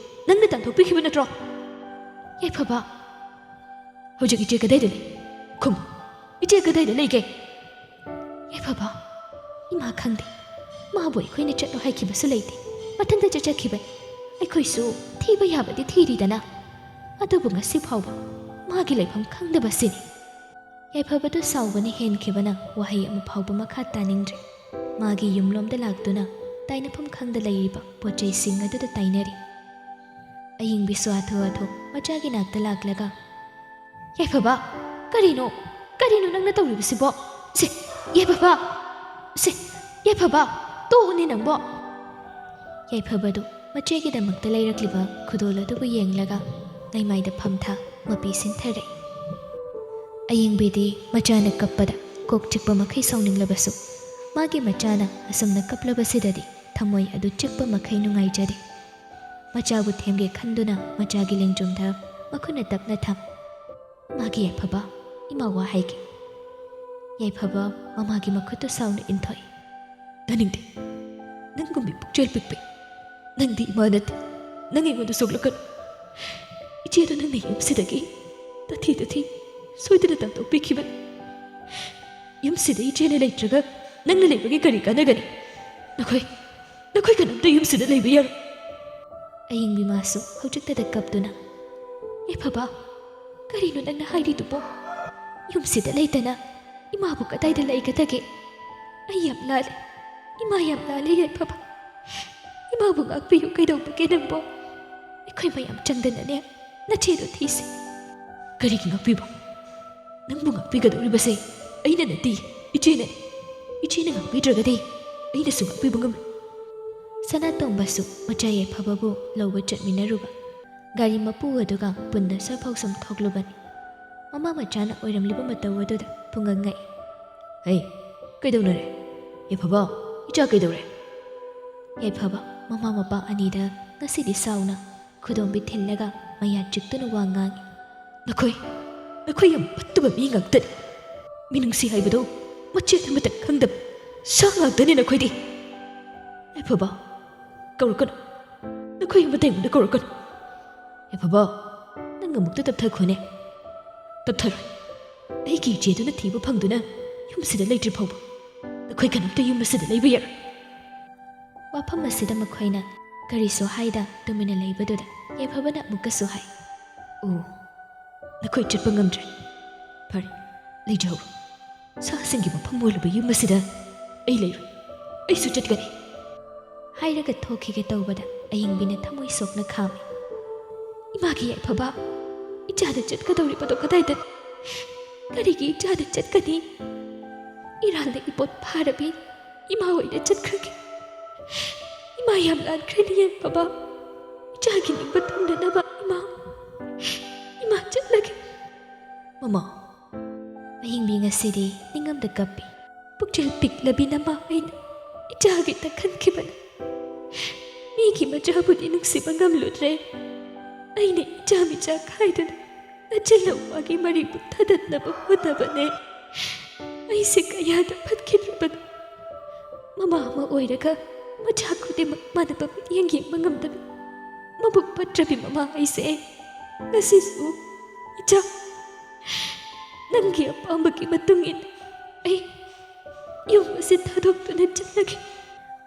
ꯅꯪꯅ ꯇꯥꯟꯊꯣꯛꯄꯤꯈꯤꯕ ꯅꯠꯇ꯭ꯔꯣ? ꯌꯥꯏꯐꯕ, ꯍꯧꯖꯤꯛ ꯏꯆꯦ ꯀꯗꯥꯏꯗ ꯂꯩ? ꯈꯨꯝꯃꯨ, ꯏꯆꯦ ꯀꯗꯥꯏꯗ ꯂꯩꯒꯦ? ꯌꯥꯏꯐꯕ, ꯏꯃꯥ ꯈꯪꯗꯦ꯫ ꯃꯥꯕꯨ ꯑꯩꯈꯣꯏꯅ ꯆꯠꯂꯣ ꯍꯥꯏꯈꯤꯕꯁꯨ ꯂꯩꯇꯦ꯫ ꯃꯊꯟꯇ ꯆꯠꯆꯈꯤꯕꯅꯤ꯫ ꯑꯩꯈꯣꯏꯁꯨ ꯊꯤꯕ ꯌꯥꯕꯗꯤ ꯊꯤꯔꯤꯗꯅ꯫ ꯑꯗꯨꯕꯨ ꯉꯁꯤ ꯐꯥꯎꯕ ꯃꯥꯒꯤ ꯂꯩꯐꯝ ꯈꯪꯗꯕꯁꯤꯅꯤ꯫ ꯌꯥꯏꯐꯕꯗꯨ ꯁꯥꯎꯕꯅ ꯍꯦꯟꯈꯤꯕꯅ ꯋꯥꯍꯩ ꯑꯃ ꯐꯥꯎꯕ ꯃꯈꯥ ꯇꯥꯅꯤꯡꯗ꯭ꯔꯦ꯫ ꯃꯥꯒꯤ ꯌꯨꯝꯂꯣꯝꯗ ꯂꯥꯛꯇꯨꯅ ꯇꯥꯏꯅꯐꯝ ꯈꯪꯗ ꯂꯩꯔꯤꯕ ꯄꯣꯠ ꯆꯩꯁꯤꯡ ꯑꯗꯨꯗ ꯇꯥꯏꯅꯔꯤ꯫ ꯑꯌꯤꯡꯕꯤꯁꯨ ꯍꯥꯊꯨ ꯍꯥꯊꯨ ꯃꯆꯥꯒꯤ ꯅꯥꯛꯇ ꯂꯥꯛꯂꯒ, "ꯌꯥꯏꯐꯕ, ꯀꯔꯤꯅꯣ? ꯀꯔꯤꯅꯣ ꯅꯪꯅ ꯇꯧꯔꯤꯕꯁꯤꯕꯣ? ꯁꯦ, ꯌꯥꯏꯐꯕ! ꯁꯦ, ꯌꯥꯏꯐꯕ, ꯇꯣꯛꯎꯅꯦ ꯅꯪꯕꯣ!" ꯌꯥꯏꯐꯕꯗꯨ ꯃꯆꯦꯒꯤꯗꯃꯛꯇ ꯂꯩꯔꯛꯂꯤꯕ ꯈꯨꯗꯣꯜ ꯑꯗꯨꯕꯨ ꯌꯦꯡꯂꯒ ꯂꯩꯃꯥꯏꯗ ꯐꯝꯊ ꯃꯄꯤ ꯁꯤꯟꯊꯔꯛꯏ꯫ ꯑꯌꯤꯡꯕꯤꯗꯤ ꯃꯆꯥꯅ ꯀꯞꯄꯗ ꯀꯣꯛ ꯆꯤꯛꯄ ꯃꯈꯩ ꯁꯥꯎꯅꯤꯡꯂꯕꯁꯨ, ꯃꯥꯒꯤ ꯃꯆꯥꯅ ꯑꯁꯨꯝꯅ ꯀꯞꯂꯕꯁꯤꯗꯗꯤ ꯊꯃꯣꯏ ꯑꯗꯨ ꯆꯤꯛꯄ ꯃꯈꯩ ꯅꯨꯡꯉꯥꯏꯖꯗꯦ꯫ ꯃꯆꯥꯕꯨ ꯊꯦꯝꯒꯦ ꯈꯟꯗꯨꯅ ꯃꯆꯥꯒꯤ ꯂꯦꯡꯖꯨꯝꯗ ꯃꯈꯨꯠꯅ ꯇꯞꯅ ꯊꯝ꯫ "ꯃꯥꯒꯤ ꯌꯥꯏꯐꯕ, ꯏꯃꯥ ꯋꯥ ꯍꯥꯏꯒꯦ꯫" ꯌꯥꯏꯐꯕ ꯃꯃꯥꯒꯤ ꯃꯈꯨꯠꯇꯨ ꯁꯥꯎꯅ ꯏꯟꯊꯣꯛꯏ꯫ "ꯇꯥꯅꯤꯡꯗꯦ꯫ ꯅꯪꯒꯨꯝꯕꯤ ꯄꯨꯛꯆꯦꯜ ꯄꯤꯛꯄꯤ꯫ ꯅꯪꯗꯤ ꯏꯃꯥ ꯅꯠꯇꯦ꯫ ꯅꯪ ꯑꯩꯉꯣꯟꯗ ꯁꯣꯛꯂꯛꯀꯅꯨ꯫ ꯏꯆꯦꯗꯣ ꯅꯪꯅ ꯌꯨꯝꯁꯤꯗꯒꯤ ꯇꯥꯊꯤ ꯇꯥꯊꯤ ꯁꯣꯏꯗꯅ ꯇꯥꯟꯊꯣꯛꯄꯤꯈꯤꯕꯅꯤ꯫ ꯌꯨꯝꯁꯤꯗ ꯏꯆꯦꯅ ꯂꯩꯇ꯭ꯔꯒ ꯅꯪꯅ ꯂꯩꯕꯒꯤ ꯀꯔꯤ ꯀꯥꯟꯅꯒꯅꯤ? ꯅꯈꯣꯏ, ꯅꯈꯣꯏ ꯀꯅꯥꯝꯇ ꯌꯨꯝꯁꯤꯗ ꯂꯩꯕ ꯌꯥꯔꯣꯏ꯫" ꯑꯌꯤꯡꯕꯤ ꯃꯥꯁꯨ ꯍꯧꯖꯤꯛꯇꯗ ꯀꯞꯇꯨꯅ, "ꯌꯥꯏꯐꯕ, ꯀꯔꯤꯅꯣ ꯅꯪꯅ ꯍꯥꯏꯔꯤꯗꯨꯕꯣ? ꯌꯨꯝꯁꯤꯗ ꯂꯩꯇꯅ ꯏꯃꯥꯕꯨ ꯀꯗꯥꯏꯗ ꯂꯩꯒꯗꯒꯦ? ꯑꯩ ꯌꯥꯝ ꯂꯥꯜꯂꯦ꯫ ꯏꯃꯥ ꯌꯥꯝ ꯂꯥꯜꯂꯦ ꯌꯥꯏꯐꯕ꯫ ꯏꯃꯥꯕꯨ ꯉꯥꯛꯄꯤꯌꯨ꯫ ꯀꯩꯗꯧꯕꯒꯦ ꯅꯪꯕꯣ? ꯑꯩꯈꯣꯏ ꯃꯌꯥꯝ ꯆꯪꯗꯅꯅꯦ ꯅꯆꯦꯗꯣ ꯊꯤꯁꯤ꯫" "ꯀꯔꯤꯒꯤ ꯉꯥꯛꯄꯤꯕ? ꯅꯪꯕꯨ ꯉꯥꯛꯄꯤꯒꯗꯧꯔꯤꯕꯁꯦ ꯑꯩꯅ ꯅꯠꯇꯦ, ꯏꯆꯦꯅꯅꯤ꯫ ꯏꯆꯦꯅ ꯉꯥꯛꯄꯤꯗ꯭ꯔꯒꯗꯤ ꯑꯩꯅꯁꯨ ꯉꯥꯛꯄꯤꯕ ꯉꯝꯂꯣꯏ꯫" ꯁꯅꯥꯇꯣꯝꯕꯁꯨ ꯃꯆꯥ ꯌꯥꯏꯐꯕꯕꯨ ꯂꯧꯕ ꯆꯠꯃꯤꯟꯅꯔꯨꯕ꯫ ꯒꯥꯔꯤ ꯃꯄꯨ ꯑꯗꯨꯒ ꯄꯨꯟꯅ ꯁ꯭ꯋꯥꯏꯐꯥꯎ ꯁꯨꯝ ꯊꯣꯛꯂꯨꯕꯅꯤ꯫ ꯃꯃꯥ ꯃꯆꯥꯅ ꯑꯣꯏꯔꯝꯂꯤꯕ ꯃꯇꯧ ꯑꯗꯨꯗ ꯄꯨꯡꯉꯛ ꯉꯛꯏ꯫ "ꯍꯩ, ꯀꯩꯗꯧꯅꯔꯦ? ꯌꯥꯏꯐꯕ, ꯏꯆꯥ ꯀꯩꯗꯧꯔꯦ?" ꯌꯥꯏꯐꯕ ꯃꯃꯥ ꯃꯄꯥ ꯑꯅꯤꯗ ꯉꯁꯤꯗꯤ ꯁꯥꯎꯅ ꯈꯨꯗꯣꯝꯕꯤ ꯊꯤꯜꯂꯒ ꯃꯌꯥ ꯆꯤꯛꯇꯨꯅ ꯋꯥ ꯉꯥꯡꯏ꯫ "ꯅꯈꯣꯏ, ꯅꯈꯣꯏ ꯌꯥꯝ ꯐꯠꯇꯕ ꯃꯤ ꯉꯥꯛꯇꯅꯤ꯫ ꯃꯤꯅꯨꯡꯁꯤ ꯍꯥꯏꯕꯗꯣ ꯃꯆꯦꯠ ꯑꯃꯇ ꯈꯪꯗꯕ ꯁꯥ ꯉꯥꯛꯇꯅꯤ ꯅꯈꯣꯏꯗꯤ꯫" "ꯌꯥꯏꯐꯕ, ꯀꯧꯔꯛꯀꯅꯨ꯫ ꯅꯈꯣꯏ ꯑꯃꯠꯇ ꯑꯩꯉꯣꯟꯗ ꯀꯧꯔꯛꯀꯅꯨ꯫ ꯌꯥꯏꯐꯕ, ꯅꯪ ꯑꯃꯨꯛꯇ ꯇꯞꯊꯈꯣꯅꯦ꯫ ꯇꯞꯊꯔꯣꯏ꯫ ꯑꯩꯒꯤ ꯏꯆꯦꯗꯨꯅ ꯊꯤꯕ ꯐꯪꯗꯨꯅ ꯌꯨꯝꯁꯤꯗ ꯂꯩꯇ꯭ꯔꯤ ꯐꯥꯎꯕ ꯅꯈꯣꯏ ꯀꯅꯥꯝꯇ ꯌꯨꯝ ꯑꯁꯤꯗ ꯂꯩꯕ ꯌꯥꯔꯣꯏ꯫ ꯋꯥꯐꯝ ꯑꯁꯤꯗ ꯃꯈꯣꯏꯅ ꯀꯔꯤꯁꯨ ꯍꯥꯏꯗ ꯇꯨꯃꯤꯟꯅ ꯂꯩꯕꯗꯨꯗ ꯌꯥꯏꯐꯕꯅ ꯑꯃꯨꯛꯀꯁꯨ ꯍꯥꯏ, "ꯑꯣ, ꯅꯈꯣꯏ ꯆꯠꯄ ꯉꯝꯗ꯭ꯔꯦ꯫ ꯐꯔꯦ, ꯂꯩꯖꯍꯧꯔꯣ꯫ ꯁꯥꯁꯤꯡꯒꯤ ꯃꯐꯝ ꯑꯣꯏꯔꯕ ꯌꯨꯝ ꯑꯁꯤꯗ ꯑꯩ ꯂꯩꯔꯣꯏ꯫ ꯑꯩꯁꯨ ꯆꯠꯀꯅꯤ꯫" ꯍꯥꯏꯔꯒ ꯊꯣꯛꯈꯤꯒꯦ ꯇꯧꯕꯗ ꯑꯌꯤꯡꯕꯤꯅ ꯊꯃꯣꯏ ꯁꯣꯛꯅ ꯈꯥꯝꯃꯤ꯫ "ꯏꯃꯥꯒꯤ ꯌꯥꯏꯐꯕ, ꯏꯆꯥꯗ ꯆꯠꯀꯗꯧꯔꯤꯕꯗꯣ ꯀꯗꯥꯏꯗꯅꯣ? ꯀꯔꯤꯒꯤ ꯏꯆꯥꯗ ꯆꯠꯀꯅꯤ? ꯏꯔꯥꯜꯅ ꯏꯄꯣꯠ ꯐꯥꯔꯕꯤ ꯏꯃꯥ ꯑꯣꯏꯅ ꯆꯠꯈ꯭ꯔꯒꯦ꯫ ꯏꯃꯥ ꯌꯥꯝ ꯂꯥꯟꯈ꯭ꯔꯦꯅꯦ ꯌꯥꯏꯐꯕ꯫ ꯏꯆꯥꯒꯤ ꯅꯤꯡꯕ ꯊꯨꯡꯅꯅꯕ ꯏꯃꯥ, ꯏꯃꯥ ꯆꯠꯂꯒꯦ꯫" "ꯃꯃꯥ꯫" ꯑꯌꯤꯡꯕꯤ ꯉꯁꯤꯗꯤ ꯅꯤꯡꯉꯝꯗ ꯀꯞꯄꯤ꯫ "ꯄꯨꯛꯆꯦꯜ ꯄꯤꯛꯂꯕꯤ ꯅꯃꯥ ꯑꯩꯅ ꯏꯆꯥꯒꯤꯗ ꯈꯟꯈꯤꯕꯅ꯫ ꯃꯤꯒꯤ ꯃꯆꯥꯕꯨꯗꯤ ꯅꯨꯡꯁꯤꯕ ꯉꯝꯂꯨꯗ꯭ꯔꯦ꯫ ꯑꯩꯅ ꯏꯆꯥ ꯃꯤꯆꯥ ꯈꯥꯏꯗꯨꯅ ꯅꯆꯤꯜ ꯅꯧꯄꯥꯒꯤ ꯃꯔꯤꯕꯨ ꯊꯥꯗꯠꯅꯕ ꯍꯣꯠꯅꯕꯅꯦ꯫ ꯑꯩꯁꯦ ꯀꯌꯥꯗ ꯐꯠꯈꯤꯗ꯭ꯔꯕꯅꯣ꯫ ꯃꯃꯥ ꯑꯃ ꯑꯣꯏꯔꯒ ꯃꯆꯥ ꯈꯨꯗꯤꯡꯃꯛ ꯃꯥꯟꯅꯕ ꯃꯤꯠꯌꯦꯡ ꯌꯦꯡꯕ ꯉꯝꯗꯕꯤ ꯃꯕꯨꯛ ꯐꯠꯇ꯭ꯔꯕꯤ ꯃꯃꯥ ꯑꯩꯁꯦ꯫ ꯉꯁꯤꯁꯨ ꯏꯆꯥ, ꯅꯪꯒꯤ ꯑꯄꯥꯝꯕꯒꯤ ꯃꯇꯨꯡ ꯏꯟꯅ ꯑꯩ ꯌꯨꯝ ꯑꯁꯤ ꯊꯥꯗꯣꯛꯇꯨꯅ ꯆꯠꯂꯒꯦ꯫"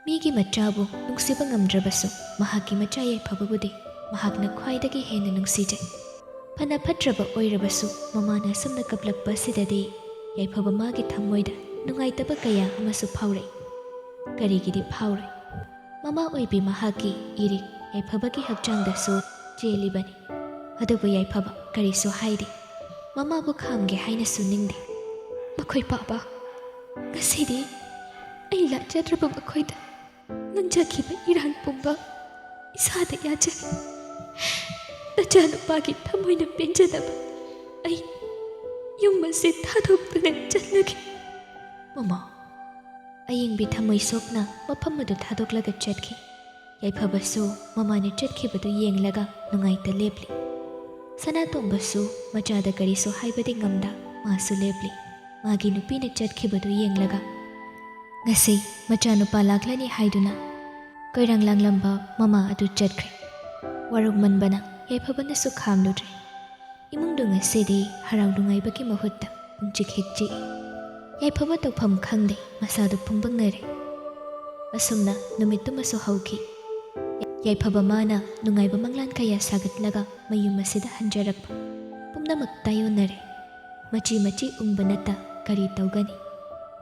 ꯃꯤꯒꯤ ꯃꯆꯥꯕꯨ ꯅꯨꯡꯁꯤꯕ ꯉꯝꯗ꯭ꯔꯕꯁꯨ ꯃꯍꯥꯛꯀꯤ ꯃꯆꯥ ꯌꯥꯏꯐꯕꯕꯨꯗꯤ ꯃꯍꯥꯛꯅ ꯈ꯭ꯋꯥꯏꯗꯒꯤ ꯍꯦꯟꯅ ꯅꯨꯡꯁꯤꯖꯩ꯫ ꯐꯅ ꯐꯠꯇ꯭ꯔꯕ ꯑꯣꯏꯔꯕꯁꯨ ꯃꯃꯥꯅ ꯑꯁꯨꯝꯅ ꯀꯞꯂꯛꯄ ꯑꯁꯤꯗꯗꯤ ꯌꯥꯏꯐꯕ ꯃꯥꯒꯤ ꯊꯃꯣꯏꯗ ꯅꯨꯡꯉꯥꯏꯇꯕ ꯀꯌꯥ ꯑꯃꯁꯨ ꯐꯥꯎꯔꯛꯏ꯫ ꯀꯔꯤꯒꯤꯗꯤ ꯐꯥꯎꯔꯣꯏ? ꯃꯃꯥ ꯑꯣꯏꯕꯤ ꯃꯍꯥꯛꯀꯤ ꯏꯔꯤꯛ ꯌꯥꯏꯐꯕꯒꯤ ꯍꯛꯆꯥꯡꯗꯁꯨ ꯆꯦꯜꯂꯤꯕꯅꯤ꯫ ꯑꯗꯨꯕꯨ ꯌꯥꯏꯐꯕ ꯀꯔꯤꯁꯨ ꯍꯥꯏꯗꯦ꯫ ꯃꯃꯥꯕꯨ ꯈꯥꯝꯒꯦ ꯍꯥꯏꯅꯁꯨ ꯅꯤꯡꯗꯦ꯫ "ꯃꯈꯣꯏ ꯄꯥꯕ, ꯉꯁꯤꯗꯤ ꯑꯩ ꯂꯥꯟꯖꯗ꯭ꯔꯕ ꯃꯈꯣꯏꯗ ꯅꯪꯖꯈꯤꯕ ꯏꯔꯥꯜ ꯄꯨꯝꯕ ꯏꯁꯥꯗ ꯌꯥꯖꯔꯦ꯫ ꯅꯆꯥꯅꯨꯄꯥꯒꯤ ꯊꯃꯣꯏꯅ ꯄꯦꯟꯖꯅꯕ ꯑꯩ ꯌꯨꯝ ꯑꯁꯤ ꯊꯥꯗꯣꯛꯇꯨꯅ ꯆꯠꯂꯒꯦ꯫" "ꯃꯃꯥ꯫" ꯑꯌꯤꯡꯕꯤ ꯊꯃꯣꯏ ꯁꯣꯛꯅ ꯃꯐꯝ ꯑꯗꯨ ꯊꯥꯗꯣꯛꯂꯒ ꯆꯠꯈꯤ꯫ ꯌꯥꯏꯐꯕꯁꯨ ꯃꯃꯥꯅ ꯆꯠꯈꯤꯕꯗꯨ ꯌꯦꯡꯂꯒ ꯅꯨꯡꯉꯥꯏꯇ ꯂꯦꯞꯂꯤ꯫ ꯁꯅꯥꯇꯣꯝꯕꯁꯨ ꯃꯆꯥꯗ ꯀꯔꯤꯁꯨ ꯍꯥꯏꯕꯗꯤ ꯉꯝꯗ ꯃꯥꯁꯨ ꯂꯦꯞꯂꯤ꯫ ꯃꯥꯒꯤ ꯅꯨꯄꯤꯅ ꯆꯠꯈꯤꯕꯗꯨ ꯌꯦꯡꯂꯒ, ꯉꯁꯤ ꯃꯆꯥꯅꯨꯄꯥ ꯂꯥꯛꯂꯅꯤ ꯍꯥꯏꯗꯨꯅ ꯀꯣꯏꯔꯥꯡ ꯂꯥꯡꯂꯝꯕ ꯃꯃꯥ ꯑꯗꯨ ꯆꯠꯈ꯭ꯔꯦ꯫ ꯋꯥꯔꯧꯃꯟꯕꯅ ꯌꯥꯏꯐꯕꯅꯁꯨ ꯈꯥꯝꯂꯨꯗ꯭ꯔꯦ꯫ ꯏꯃꯨꯡꯗꯨ ꯉꯁꯤꯗꯤ ꯍꯔꯥꯎ ꯅꯨꯡꯉꯥꯏꯕꯒꯤ ꯃꯍꯨꯠꯇ ꯄꯨꯡꯆꯤꯛ ꯍꯦꯛ ꯆꯤꯛꯏ꯫ ꯌꯥꯏꯐꯕ ꯇꯧꯐꯝ ꯈꯪꯗꯦ, ꯃꯁꯥꯗꯨ ꯄꯨꯡꯕꯪ ꯉꯔꯦ꯫ ꯑꯁꯨꯝꯅ ꯅꯨꯃꯤꯠꯇꯨꯃꯁꯨ ꯍꯧꯈꯤ꯫ ꯌꯥꯏꯐꯕ ꯃꯥꯅ ꯅꯨꯡꯉꯥꯏꯕ ꯃꯪꯂꯥꯟ ꯀꯌꯥ ꯁꯥꯒꯠꯂꯒ ꯃꯌꯨꯝ ꯑꯁꯤꯗ ꯍꯟꯖꯔꯛꯄ ꯄꯨꯝꯅꯃꯛ ꯇꯥꯏꯑꯣꯟꯅꯔꯦ꯫ ꯃꯆꯤ ꯃꯆꯤ ꯎꯪꯕ ꯅꯠꯇ ꯀꯔꯤ ꯇꯧꯒꯅꯤ?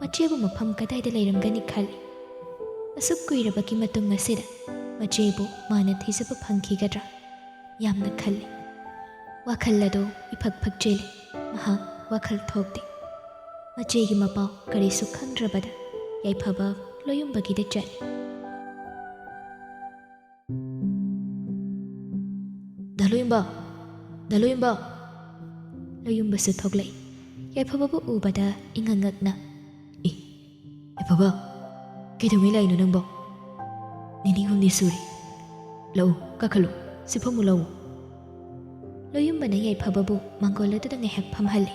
ꯃꯆꯦꯕꯨ ꯃꯐꯝ ꯀꯗꯥꯏꯗ ꯂꯩꯔꯝꯒꯅꯤ ꯈꯜꯂꯤ꯫ ꯑꯁꯨꯛ ꯀꯨꯏꯔꯕꯒꯤ ꯃꯇꯨꯡ ꯑꯁꯤꯗ ꯃꯆꯦꯕꯨ ꯃꯥꯅ ꯊꯤꯖꯕ ꯐꯪꯈꯤꯒꯗ꯭ꯔꯥ? ꯌꯥꯝꯅ ꯈꯜꯂꯤ꯫ ꯋꯥꯈꯜ ꯑꯗꯨ ꯏꯐꯛ ꯐꯛꯆꯤꯜꯂꯤ꯫ ꯃꯍꯥꯛ ꯋꯥꯈꯜ ꯊꯣꯛꯇꯦ꯫ ꯃꯆꯦꯒꯤ ꯃꯄꯥꯎ ꯀꯔꯤꯁꯨ ꯈꯪꯗ꯭ꯔꯕꯗ ꯌꯥꯏꯐꯕ ꯂꯣꯌꯨꯝꯕꯒꯤꯗ ꯆꯠꯂꯤ꯫ "ꯗꯥ ꯂꯣꯌꯨꯝꯕ! ꯗꯥ ꯂꯣꯌꯨꯝꯕ!" ꯂꯣꯌꯨꯝꯕꯁꯨ ꯊꯣꯛꯂꯛꯏ꯫ ꯌꯥꯏꯐꯕꯕꯨ ꯎꯕꯗ ꯏꯉꯛ ꯉꯛꯅ, "ꯑꯦ, ꯌꯥꯏꯐꯕ, ꯀꯩꯗꯧꯉꯩ ꯂꯥꯛꯏꯅꯣ ꯅꯪꯕꯣ? ꯅꯤꯅꯤ ꯍꯨꯝꯅꯤ ꯁꯨꯔꯦ꯫ ꯂꯥꯛꯎ, ꯀꯥꯈꯠꯂꯨ, ꯁꯤ ꯐꯝꯃꯨ ꯂꯥꯛꯎ꯫" ꯂꯣꯌꯨꯝꯕꯅ ꯌꯥꯏꯐꯕꯕꯨ ꯃꯥꯡꯒꯣꯜ ꯑꯗꯨꯗ ꯉꯥꯏꯍꯥꯛ ꯐꯝꯍꯜꯂꯤ꯫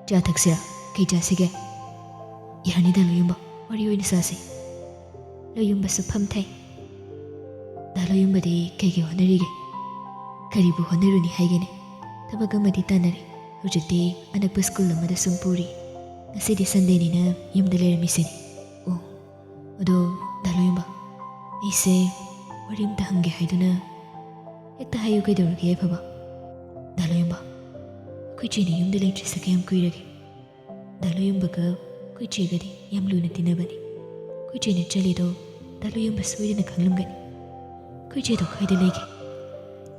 "ꯆꯥ ꯊꯛꯁꯤꯔꯥ? ꯀꯩ ꯆꯥꯁꯤꯒꯦ?" "ꯌꯥꯅꯤꯗ ꯂꯣꯌꯨꯝꯕ, ꯋꯥꯔꯤ ꯑꯣꯏꯅ ꯁꯥꯁꯤ꯫" ꯂꯣꯌꯨꯝꯕꯁꯨ ꯐꯝꯊꯩ꯫ "ꯗꯥ ꯂꯣꯌꯨꯝꯕꯗꯤ ꯀꯩ ꯀꯩ ꯍꯣꯠꯅꯔꯤꯒꯦ? ꯀꯔꯤꯕꯨ ꯍꯣꯠꯅꯔꯨꯅꯤ ꯍꯥꯏꯒꯦꯅꯦ? ꯊꯕꯛ ꯑꯃꯗꯤ ꯇꯥꯟꯅꯔꯤ꯫ ꯍꯧꯖꯤꯛꯇꯤ ꯑꯅꯛꯄ ꯁ꯭ꯀꯨꯜ ꯑꯃꯗ ꯁꯨꯝ ꯄꯨꯔꯤ꯫ ꯉꯁꯤꯗꯤ ꯁꯟꯗꯦꯅꯤꯅ ꯌꯨꯝꯗ ꯂꯩꯔꯝꯃꯤꯁꯤꯅꯤ꯫ ꯑꯣ, ꯑꯗꯣ ꯗꯥ ꯂꯣꯌꯨꯝꯕ, ꯑꯩꯁꯦ ꯋꯥꯔꯤ ꯑꯝꯇ ꯍꯪꯒꯦ ꯍꯥꯏꯗꯨꯅ꯫" "ꯍꯦꯛꯇ ꯍꯥꯏꯌꯨ, ꯀꯩꯗꯧꯔꯒꯦ ꯌꯥꯏꯐꯕ?" "ꯗꯥ ꯂꯣꯌꯨꯝꯕ, ꯑꯩꯈꯣꯏ ꯆꯦꯅ ꯌꯨꯝꯗ ꯂꯩꯇ꯭ꯔꯤꯁꯦ ꯀꯌꯥꯝ ꯀꯨꯏꯔꯒꯦ? ꯗꯥ ꯂꯣꯌꯨꯝꯕꯒ ꯑꯩꯈꯣꯏ ꯆꯦꯒꯗꯤ ꯌꯥꯝ ꯂꯨꯅ ꯇꯤꯟꯅꯕꯅꯤ꯫ ꯑꯩꯈꯣꯏ ꯆꯦꯅ ꯆꯠꯂꯤꯗꯣ ꯗꯥ ꯂꯣꯌꯨꯝꯕ ꯁꯣꯏꯗꯅ ꯈꯪꯂꯝꯒꯅꯤ꯫ ꯑꯩꯈꯣꯏ ꯆꯦꯗꯣ ꯀꯥꯏꯗ ꯂꯩꯒꯦ?"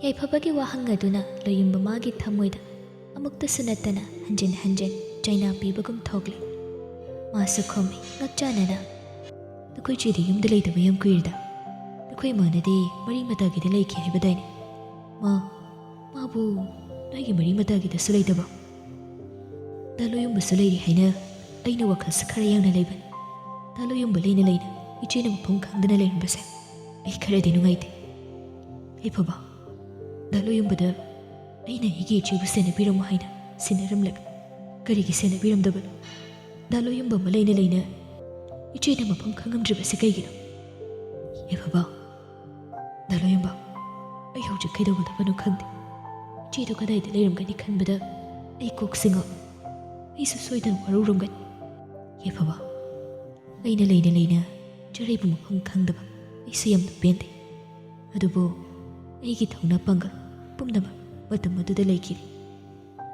ꯌꯥꯏꯐꯕꯒꯤ ꯋꯥꯍꯪ ꯑꯗꯨꯅ ꯂꯣꯌꯨꯝꯕ ꯃꯥꯒꯤ ꯊꯃꯣꯏꯗ ꯑꯃꯨꯛꯇꯁꯨ ꯅꯠꯇꯅ ꯍꯟꯖꯤꯟ ꯍꯟꯖꯤꯟ ꯆꯩꯅꯥ ꯄꯤꯕꯒꯨꯝ ꯊꯣꯛꯂꯦ꯫ ꯃꯥꯁꯨ ꯈꯨꯝꯃꯤ ꯉꯛꯆꯥꯅꯅ, "ꯅꯈꯣꯏ ꯆꯦꯗꯤ ꯌꯨꯝꯗ ꯂꯩꯇꯕ ꯌꯥꯝ ꯀꯨꯏꯔꯦꯗ꯫ ꯅꯈꯣꯏ ꯏꯃꯥꯅꯗꯤ ꯃꯔꯤ ꯃꯇꯥꯒꯤꯗ ꯂꯩꯈꯤ ꯍꯥꯏꯕꯗꯥꯏꯅꯦ? ꯃꯥ, ꯃꯥꯕꯨ ꯅꯣꯏꯒꯤ ꯃꯔꯤ ꯃꯇꯥꯒꯤꯗꯁꯨ ꯂꯩꯇꯕ? ꯗꯥ ꯂꯣꯌꯨꯝꯕꯁꯨ ꯂꯩꯔꯤ ꯍꯥꯏꯅ ꯑꯩꯅ ꯋꯥꯈꯜꯁꯦ ꯈꯔ ꯌꯥꯡꯅ ꯂꯩꯕꯅꯤ꯫ ꯗꯥ ꯂꯣꯌꯨꯝꯕ ꯂꯩꯅ ꯂꯩꯅ ꯏꯆꯦꯅ ꯃꯐꯝ ꯈꯪꯗꯅ ꯂꯩꯔꯝꯕꯁꯦ ꯑꯩ ꯈꯔꯗꯤ ꯅꯨꯡꯉꯥꯏꯇꯦ꯫ ꯌꯥꯏꯐꯕ, ꯗꯥ ꯂꯣꯌꯨꯝꯕꯗ ꯑꯩꯅ ꯑꯩꯒꯤ ꯏꯆꯦꯕꯨ ꯁꯦꯟꯅꯕꯤꯔꯝꯃꯨ ꯍꯥꯏꯅ ꯁꯤꯟꯅꯔꯝꯂꯒ ꯀꯔꯤꯒꯤ ꯁꯦꯟꯅꯕꯤꯔꯝꯗꯕꯅꯣ? ꯗꯥ ꯂꯣꯌꯨꯝꯕ ꯑꯃ ꯂꯩꯅ ꯂꯩꯅ ꯏꯆꯦꯅ ꯃꯐꯝ ꯈꯪꯉꯝꯗ꯭ꯔꯤꯕꯁꯤ ꯀꯩꯒꯤꯅꯣ?" ꯌꯥꯏꯐꯕ, ꯗꯥ ꯂꯣꯌꯝꯕ, ꯑꯩ ꯍꯧꯖꯤꯛ ꯀꯩꯗꯧꯒꯗꯕꯅꯣ ꯈꯪꯗꯦ꯫ ꯏꯆꯦꯗꯣ ꯀꯗꯥꯏꯗ ꯂꯩꯔꯝꯒꯅꯤ ꯈꯟꯕꯗ ꯑꯩ ꯀꯣꯛꯁꯦ ꯉꯥꯎꯏ꯫ ꯑꯩꯁꯨ ꯁꯣꯏꯗꯅ ꯋꯥꯔꯧꯔꯝꯒꯅꯤ꯫ ꯌꯥꯏꯐꯕ, ꯑꯩꯅ ꯂꯩꯅ ꯂꯩꯅ ꯆꯔꯩꯕꯨ ꯃꯐꯝ ꯈꯪꯗꯕ ꯑꯩꯁꯨ ꯌꯥꯝꯅ ꯄꯦꯟꯗꯦ꯫ ꯑꯗꯨꯕꯨ ꯑꯩꯒꯤ ꯊꯧꯅꯥ ꯄꯥꯡꯒꯜ ꯄꯨꯝꯅꯃꯛ ꯃꯇꯝ ꯑꯗꯨꯗ ꯂꯩꯈꯤꯗꯦ꯫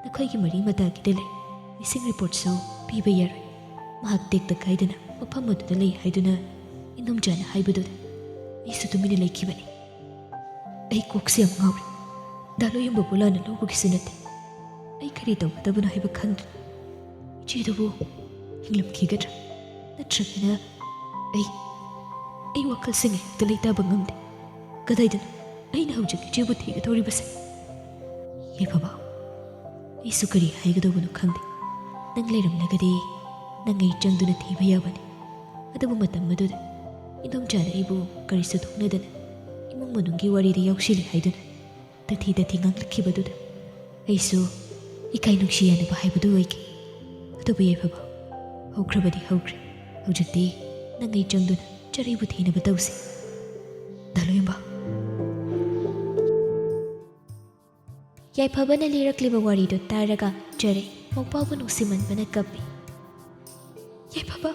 ꯅꯈꯣꯏꯒꯤ ꯃꯔꯤ ꯃꯇꯥꯒꯤꯗ ꯂꯩ꯫ ꯃꯤꯁꯤꯡ ꯔꯤꯄꯣꯔꯠꯁꯨ ꯄꯤꯕ ꯌꯥꯔꯣꯏ꯫ ꯃꯍꯥꯛ ꯇꯦꯛꯇ ꯀꯥꯏꯗꯅ ꯃꯐꯝ ꯑꯗꯨꯗ ꯂꯩ ꯍꯥꯏꯗꯨꯅ ꯏꯅꯣꯝꯆꯥꯅ ꯍꯥꯏꯕꯗꯨꯗ ꯑꯩꯁꯨ ꯇꯨꯃꯤꯟꯅ ꯂꯩꯈꯤꯕꯅꯤ꯫ ꯑꯩ ꯀꯣꯛꯁꯦ ꯌꯥꯝ ꯉꯥꯎꯔꯦ꯫ ꯗꯥ ꯂꯣꯌꯝꯕꯕꯨ ꯂꯥꯟꯅ ꯂꯧꯕꯒꯤꯁꯨ ꯅꯠꯇꯦ꯫ ꯑꯩ ꯀꯔꯤ ꯇꯧꯒꯗꯕꯅꯣ ꯍꯥꯏꯕ ꯈꯪꯗ꯭ꯔꯦ꯫ ꯏꯆꯦꯗꯨꯕꯨ ꯍꯤꯡꯂꯝꯈꯤꯒꯗ꯭ꯔꯥ? ꯅꯠꯇ꯭ꯔꯒꯅ ꯑꯩ, ꯑꯩ ꯋꯥꯈꯜꯁꯤꯡ ꯍꯦꯛꯇ ꯂꯩꯇꯥꯕ ꯉꯝꯗꯦ꯫ ꯀꯗꯥꯏꯗꯅꯣ ꯑꯩꯅ ꯍꯧꯖꯤꯛ ꯏꯆꯦꯕꯨ ꯊꯤꯒꯗꯧꯔꯤꯕꯁꯦ? ꯌꯥꯏꯐꯕ, ꯑꯩꯁꯨ ꯀꯔꯤ ꯍꯥꯏꯒꯗꯧꯕꯅꯣ ꯈꯪꯗꯦ꯫ ꯅꯪ ꯂꯩꯔꯝꯂꯒꯗꯤ ꯅꯪ ꯑꯩ ꯆꯪꯗꯨꯅ ꯊꯤꯕ ꯌꯥꯕꯅꯤ꯫ ꯑꯗꯨꯕꯨ ꯃꯇꯝ ꯑꯗꯨꯗ ꯏꯗꯣꯝꯆꯥꯅ ꯑꯩꯕꯨ ꯀꯔꯤꯁꯨ ꯊꯣꯛꯅꯗꯅ ꯏꯃꯨꯡ ꯃꯅꯨꯡꯒꯤ ꯋꯥꯔꯤꯗ ꯌꯥꯎꯁꯤꯜꯂꯤ ꯍꯥꯏꯗꯨꯅ ꯇꯊꯤ ꯇꯊꯤ ꯉꯥꯡꯂꯛꯈꯤꯕꯗꯨꯗ ꯑꯩꯁꯨ ꯏꯀꯥꯏ ꯅꯨꯡꯁꯤ ꯌꯥꯅꯕ ꯍꯥꯏꯕꯗꯨ ꯑꯣꯏꯈꯤ꯫ ꯑꯗꯨꯕꯨ ꯌꯥꯏꯐꯕ, ꯍꯧꯈ꯭ꯔꯕꯗꯤ ꯍꯧꯈ꯭ꯔꯦ꯫ ꯍꯧꯖꯤꯛꯇꯤ ꯅꯪ ꯑꯩ ꯆꯪꯗꯨꯅ ꯆꯔꯩꯕꯨ ꯊꯤꯅꯕ ꯇꯧꯁꯤ꯫ ꯗꯥ ꯂꯣꯌꯝꯕ꯫ ꯌꯥꯏꯐꯕꯅ ꯂꯤꯔꯛꯂꯤꯕ ꯋꯥꯔꯤꯗꯨ ꯇꯥꯔꯒ ꯆꯔꯩ ꯃꯧꯄꯥꯕꯨ ꯅꯨꯡꯁꯤꯃꯟꯕꯅ ꯀꯞꯄꯤ꯫ ꯌꯥꯏꯐꯕ,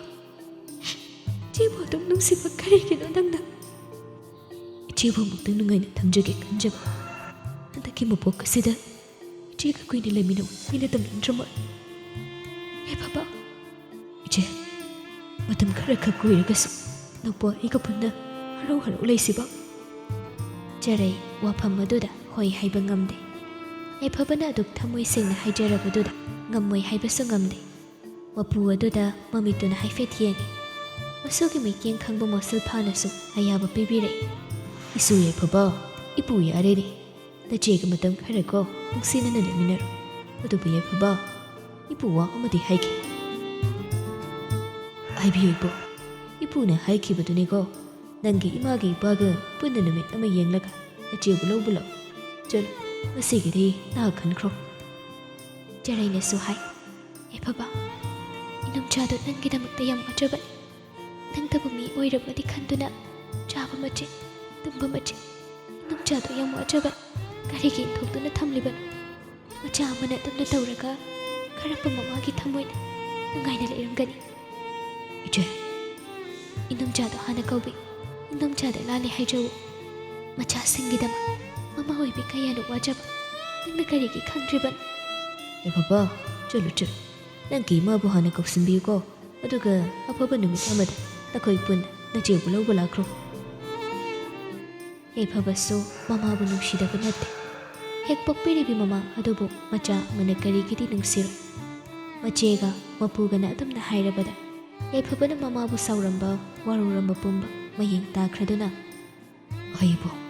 ꯏꯆꯦꯕꯨ ꯑꯗꯨꯝ ꯅꯨꯡꯁꯤꯕ ꯀꯔꯤꯒꯤꯅꯣ ꯅꯪꯅ? ꯏꯆꯦꯕꯨ ꯑꯃꯨꯛꯇꯪ ꯅꯨꯡꯉꯥꯏꯅ ꯊꯝꯖꯒꯦ ꯈꯟꯖꯕ꯫ ꯍꯟꯗꯛꯀꯤ ꯃꯄꯣꯛ ꯑꯁꯤꯗ ꯏꯆꯦꯒ ꯀꯨꯏꯅ ꯂꯩꯃꯤꯟꯅꯧ ꯍꯥꯏꯅ ꯇꯝꯂꯝꯗ꯭ꯔꯃꯣꯏ? ꯌꯥꯏꯐꯕ, ꯏꯆꯦ, ꯃꯇꯝ ꯈꯔꯈꯛ ꯑꯣꯏꯔꯒꯁꯨ ꯅꯧꯄꯣ ꯑꯩꯒ ꯄꯨꯟꯅ ꯍꯔꯥꯎ ꯍꯔꯥꯎ ꯂꯩꯁꯤꯕ꯫ ꯆꯔꯩ ꯋꯥꯐꯝ ꯑꯗꯨꯗ ꯍꯣꯏ ꯍꯥꯏꯕ ꯉꯝꯗꯦ꯫ ꯌꯥꯏꯐꯕꯅ ꯑꯗꯨꯛ ꯊꯃꯣꯏ ꯁꯦꯡꯅ ꯍꯥꯏꯖꯔꯕꯗꯨꯗ ꯉꯝꯃꯣꯏ ꯍꯥꯏꯕꯁꯨ ꯉꯝꯗꯦ꯫ ꯃꯄꯨ ꯑꯗꯨꯗ ꯃꯃꯤꯠꯇꯨꯅ ꯍꯥꯏꯐꯦꯠ ꯌꯦꯡꯉꯤ꯫ ꯃꯁꯨꯒꯤ ꯃꯤꯠꯌꯦꯡ ꯈꯪꯕ ꯃꯣꯁꯜ ꯐꯥꯅꯁꯨ ꯑꯌꯥꯕ ꯄꯤꯕꯤꯔꯛꯏ꯫ ꯏꯁꯨ ꯌꯥꯏꯐꯕ, ꯏꯄꯨ ꯌꯥꯔꯦꯅꯦ꯫ ꯅꯆꯦꯒ ꯃꯇꯝ ꯈꯔ ꯀꯣ ꯅꯨꯡꯁꯤꯅꯅ ꯂꯩꯃꯤꯟꯅꯔꯣ꯫ ꯑꯗꯨꯕꯨ ꯌꯥꯏꯐꯕ, ꯏꯄꯨ ꯋꯥ ꯑꯃꯗꯤ ꯍꯥꯏꯒꯦ꯫ ꯍꯥꯏꯕꯤꯌꯨ ꯏꯄꯨ꯫ ꯏꯄꯨꯅ ꯍꯥꯏꯈꯤꯕꯗꯨꯅꯤꯀꯣ, ꯅꯪꯒꯤ ꯏꯃꯥꯒ ꯏꯄꯥꯒ ꯄꯨꯟꯅ ꯅꯨꯃꯤꯠ ꯑꯃ ꯌꯦꯡꯂꯒ ꯅꯆꯦꯕꯨ ꯂꯧꯕ ꯂꯥꯛꯎ꯫ ꯆꯠꯂꯨ, ꯉꯁꯤꯒꯤꯗꯤ ꯅꯍꯥꯛ ꯈꯟꯈ꯭ꯔꯣ꯫ ꯆꯔꯩꯅꯁꯨ ꯍꯥꯏ, ꯌꯥꯏꯐꯕ, ꯏꯅꯝꯆꯥꯗꯣ ꯅꯪꯒꯤꯗꯃꯛꯇ ꯌꯥꯝ ꯋꯥꯖꯕꯅꯤ꯫ ꯅꯪꯇꯕꯨ ꯃꯤ ꯑꯣꯏꯔꯝꯃꯗꯤ ꯈꯟꯗꯨꯅ ꯆꯥꯕ ꯃꯆꯦꯠ, ꯇꯨꯝꯕ ꯃꯆꯦꯠ, ꯏꯅꯨꯝꯆꯥꯗꯣ ꯌꯥꯝ ꯋꯥꯖꯕ ꯀꯔꯤꯒꯤ ꯏꯟꯊꯣꯛꯇꯨꯅ ꯊꯝꯂꯤꯕꯅꯣ? ꯃꯆꯥ ꯑꯃꯅ ꯑꯗꯨꯝꯅ ꯇꯧꯔꯒ ꯈꯔꯄ ꯃꯃꯥꯒꯤ ꯊꯃꯣꯏꯅ ꯅꯨꯡꯉꯥꯏꯅ ꯂꯩꯔꯝꯒꯅꯤ꯫ ꯏꯆꯦ꯫ ꯏꯅꯨꯝꯆꯥꯗꯣ ꯍꯥꯟꯅ ꯀꯧꯕꯤ꯫ ꯏꯅꯨꯝꯆꯥꯗ ꯂꯥꯜꯂꯦ ꯍꯥꯏꯖꯧ꯫ ꯃꯆꯥꯁꯤꯡꯒꯤꯗꯃꯛ ꯃꯃꯥ ꯑꯣꯏꯕꯤ ꯀꯌꯥꯅ ꯋꯥꯖꯕ ꯅꯪꯅ ꯀꯔꯤꯒꯤ ꯈꯪꯗ꯭ꯔꯤꯕꯅꯣ? ꯌꯥꯏꯐꯕ, ꯆꯠꯂꯨ, ꯆꯠꯂꯨ꯫ ꯅꯪꯒꯤ ꯏꯃꯥꯕꯨ ꯍꯥꯟꯅ ꯀꯧꯁꯤꯟꯕꯤꯌꯨꯀꯣ꯫ ꯑꯗꯨꯒ ꯑꯐꯕ ꯅꯨꯃꯤꯠ ꯑꯃꯗ ꯅꯈꯣꯏ ꯄꯨꯟꯅ ꯅꯆꯦꯕꯨ ꯂꯧꯕ ꯂꯥꯛꯈ꯭ꯔꯣ꯫ ꯌꯥꯏꯐꯕꯁꯨ ꯃꯃꯥꯕꯨ ꯅꯨꯡꯁꯤꯗꯕ ꯅꯠꯇꯦ꯫ ꯍꯦꯛ ꯄꯣꯛꯄꯤꯔꯤꯕꯤ ꯃꯃꯥ ꯑꯗꯨꯕꯨ ꯃꯆꯥ ꯑꯃꯅ ꯀꯔꯤꯒꯤꯗꯤ ꯅꯨꯡꯁꯤꯔꯣꯏ? ꯃꯆꯦꯒ ꯃꯄꯨꯒꯅ ꯑꯗꯨꯝꯅ ꯍꯥꯏꯔꯕꯗ ꯌꯥꯏꯐꯕꯅ ꯃꯃꯥꯕꯨ ꯁꯥꯎꯔꯝꯕ, ꯋꯥꯔꯧꯔꯝꯕ ꯄꯨꯝꯕ ꯃꯌꯦꯡ ꯇꯥꯈ꯭ꯔꯗꯨꯅ, "ꯑꯩꯕꯨ